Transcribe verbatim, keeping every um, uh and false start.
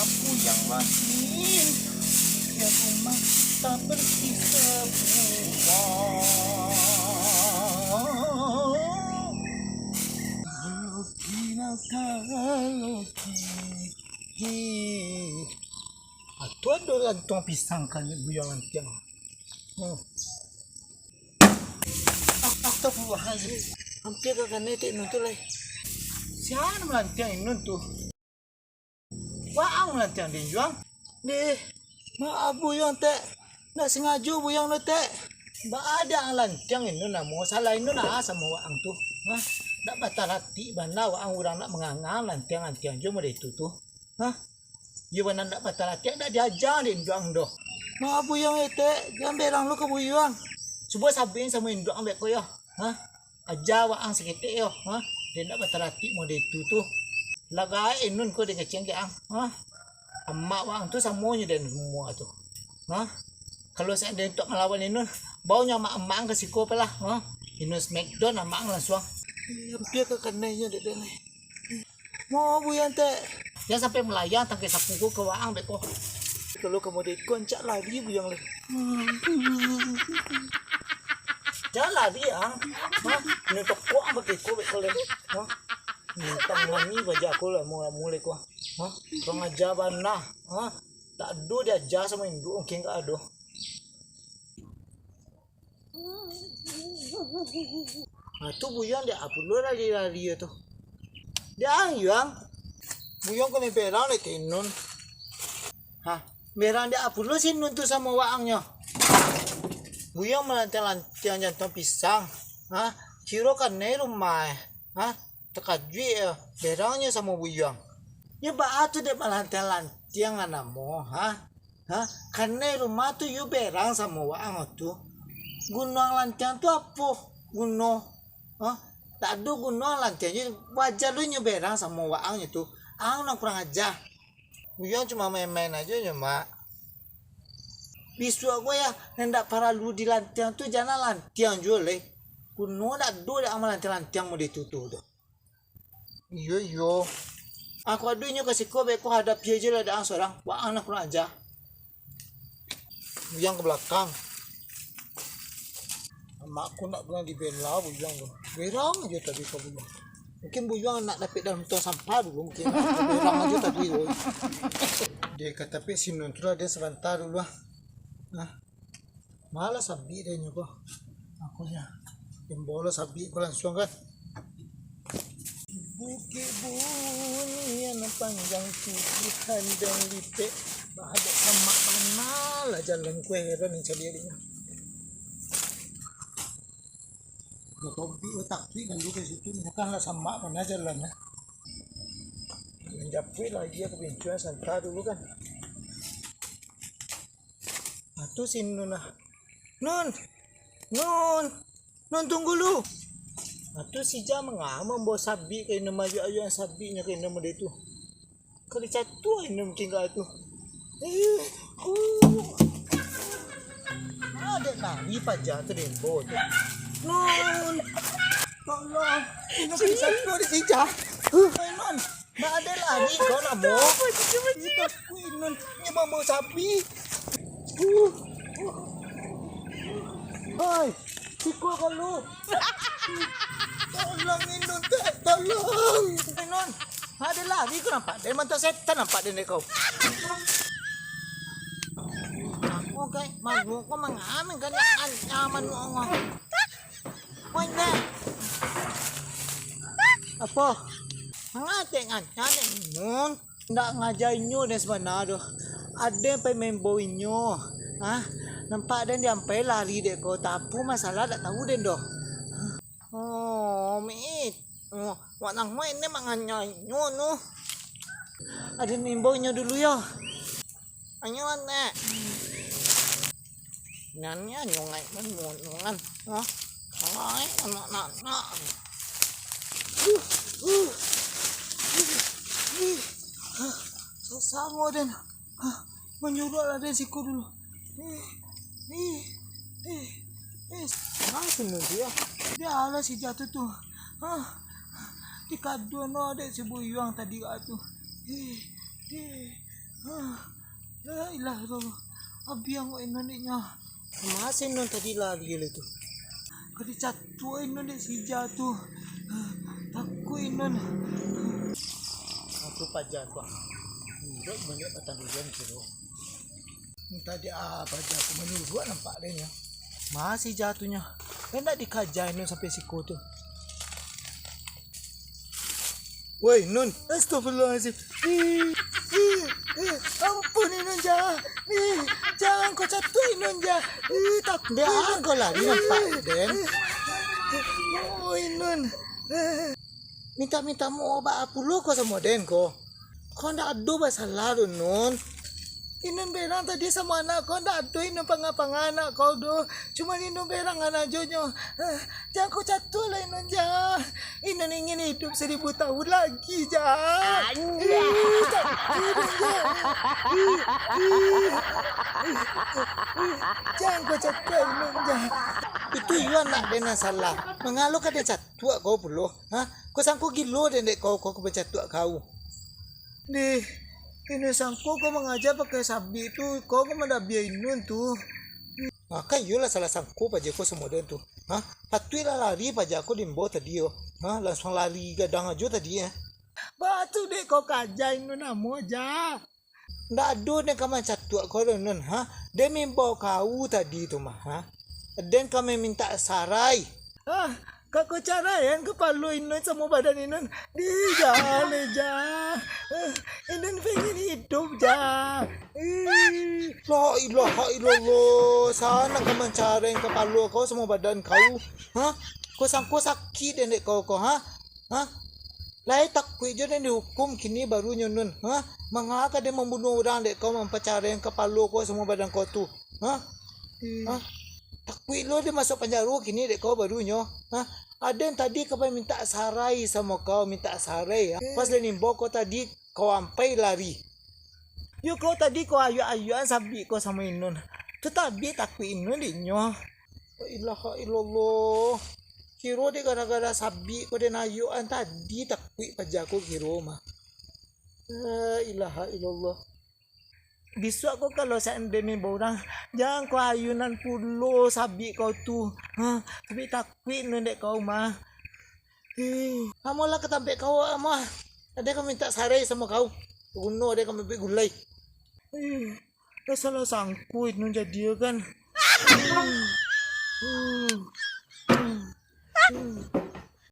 Aku yang lahir, ya rumah tak berkisah. Loki nakal, Loki. Atuh ado gantuang pisang kan buyuang lantiang. Hmm. Astagfirullahaladzim. Ampia ka kanai Tek Nun tu lai. Sia nan malantiang Inun tu? Waang malantiang den Juang. Deh, maaf Buyuang Tek. Ndak sangajo Buyuang tu Tek. Baa dek ang lantiang Inun namo, salah Inun ah samo waang tu. Hah? Ndak bataratik bana waang urang nak manganga lantiang-lantiang jo model itu tu. Hah? Iyo bana ndak bataratik, ndak diaja dek Juang doh. Maaf Buyuang Tek, jan berang lu ka Buyuang. Cubo sabuik samo induak ang beko yo. Hah? Aja waang saketek yo, ha? Den ndak bataratik model itu tu. Lah gaek Inun ko den kecek ang, ha? Amak waang tu samo nyo den semua tu. Ha? Kalau seandai untuak malawan Inun, bao nyo amak-amak ang ka siko apolah, ha? Inun smackdown amak ang lansuang. Ampia ka kanai nyo dek den. Mo Buyuang Tek. Jan sampai malayang tangkai sapu ko ka waang beko. Kalau ka model ko ancak lari Buyuang lai. Jan lari ang. Ha? Ni tokok ang pakai ko beko lai. Ha? Mintang mani baja ko lah mulai-mulai ko. Ha? Kurang aja bana. Ha? Tak ado diaja samo induak mungkin gak ado. Ha, tu Buyuang dek apo lo lari-lari tu? Dek ang Yuang. Buyuang kanai berang dek Inun. Ha, berang dek apo lo si Inun tu samo waangnyo? Buyuang malantiang-lantiang jantuang pisang. Ha, kiro kanai rumah. Ha, takajuik yo, berangnyo samo Buyuang. Nyo baa tu dek malantiang-lantiang lah namo, ha? Ha? Kanai rumah tu yo berang samo waang tu. Guno ang lantiang tu apo? Guno? Ha? Tak ado guno ang lantiang, nyo wajar lu nyo berang samo waangnyo tu. Ang nan kurang aja. Buyuang cuma main-main ajo nyo, Mak. Bisuak ko yo, nan ndak paralu dilantiang tu, janlah lantiang juo lai. Guno ndak ado dek ang malantiang-lantiang model itu tu doh. Iyo, iyo. Aku ado inyo ka siko, beko hadapi ajo lah dek ang sorang. Waang nan kurang aja. Buyuang ka balakang. Amak ko ndak pernah dibela Buyuang tu. Berang ajo tadi ka Buyuang. Mungkin Buyuang nak dapek dalam tong sampah dulu mungkin. Berang ajo tadi tu. Dek ka tapek si Nun tu lah, dek sabanta dulu lah. Nah. Malah sabik dek inyo ko. Aku nya. Imbau lah sabik ko lansuang kan. Bukik Bunian panjang tujuah dan lipek. Bahadek samak bana lah jalan ko, heran caliak dek inyo. Dah topik ko takuik lalu ka situ, bukan lah samak bana jalan lah. Jalan japuik lah, iyo ka pincuan santa dulu kan. Ah, tu si Nun lah. Nun! Nun! Nun, tunggu lu! Ah, tu si Ijah manga mambao sabik ka inyo, maayun-ayun sabiknyo ka inyo model tu. Ka dicatuah inyo mungkin ka tu. Eh, uh. Ah, dek lari paja tu dek ambo tu. Nun! Tolong! Inyo ka dicatuah dek si Ijah. Huh. Oi, Nun! Ndak ado lari ko namo. Itu kuinun, nyo mambao sapi. Hoi, siko kalu. Tolong inun, Tek, tolong. Inun, ndak ado lari ko nampak den, mantun setan nampak den dek kau. Oke, malu ko mangamin kan, nyaman ko. Woi, Nek. Apo? Mangatek ngancak, Nek Nun. Ndak ngaja inyo den sabana tu. Aden pai maimbau inyo. Ha? Nampak den di ampai lari dek ko, tapi masalah dak tahu den doh. Oh, mit. Oh, wak nang main ni manganya inyo tu. Aden imbau inyo dulu yo. Ayo, Nek. Nan nyo ngai manuangan. Hah? Ngai anak-anak. Uh, uh. Ih, ih. Hah, sasango den. Hah, manyuruak lah den siko dulu. Ih, ih, ih, ih. Langsung dia. Dia alah si jatuh tu. Hah, dikaduan no dek si Buyuang tadi ka tu. Ih, ih. Ah, la ilaha illallah. Abi angok Inun dek nyo. Masi Inun tadi lari lai tu. Ka dicatuak Inun dek si Ija tu. Takuik Inun. Aku paja tu. Indak banyak batang durian tu. Entah dia apa aja aku manyuruak nampak deh nyo. Masi jatuhnyo. Hendak dikaja Inun sampai siko tu. Woi, Nun. Astagfirullahaladzim. Ih, ih, ih, ampun, Inun, Ja. Ih, jangan kau catuak, Inun, Ja. Ih, takut, Inun. Dia kau lari nampak, Den. Ih, oi, Nun. Minta-minta maoh baa pulo ko samo den ko? Ko ndak ado basalah doh, Nun. Inun berang tadi samo anak ko, ndak ado Inun panga-panga anak ko doh. Cuman Inun berang anak jo nyo. Eh, jan ko catuak lah Inun, Ja. Inun ingin hidup seribu tahun lagi, Ja. Anjay. Ih, catuak Inun, Ja. Ih, ih, ih, ih. Jan ko catuak Inun, Ja. Itu iyo anak den nan salah. Manga lo ka den catuak ko pulo? Ha? Ko sangko gilo den dek kau, kau ka bacatuak kau. Deh, Inun sangko kau mangaja pakai sabik tu, kau ka madabia Inun tu. Ha, kan iyolah salah sangko paja ko samo den tu. Ha? Patuiklah lari paja ko dimbau tadi yo. Ha? Langsuang lari gadang ajo tadi, eh. Baa tu dek kau kaja Inun namo, Ja. Ndak ado den ka mancatuak kau doh, Nun, ha? Den mimbau kau tadi tu mah, ha? Den ka mamintak sarai. Ah, ka kau caraian kapalo Inun samo badan Inun? Di, jan lai, Ja. Eh, Inun pingin hidup, Ja. Ih. La ilaha illallah, sanak ka mancaraian kapalo kau samo badan kau, ha? Kau sangko sakik den dek kau, kau, ha? Ha? Lai takuik jo den dihukum kini baru nyo, Nun. Ha? Manga ka den mambunuah urang dek kau mampacaraian kapalo kau samo badan kau tu? Ha? Ha? Takuik lo den masuak panjaro kini dek kau baru nyo. Ha? Aden tadi ka pai mintak sarai samo kau, mintak sarai, ha? Pas den imbau kau tadi, kau ampai lari. Yo kau tadi kau ayuak-ayuakan sabik kau samo Inun. Tu tabik takuik Inun dek nyo. La ilaha illallah. Kiro dek gara-gara sabik ko den ayuakan tadi takuik paja ko kiro mah. La ilaha illallah. Bisuak ko kalau seandainya baurang, jan ko ayunan pulo sabik kau tu. Ha, tapi takuik Inun dek kau mah. Eh, amolah ka tampek kau, amah. Ade ka mintak sarai samo kau. Guno ade ka mabik gulai. Eh, eh, salah sangko Inun jadi kan.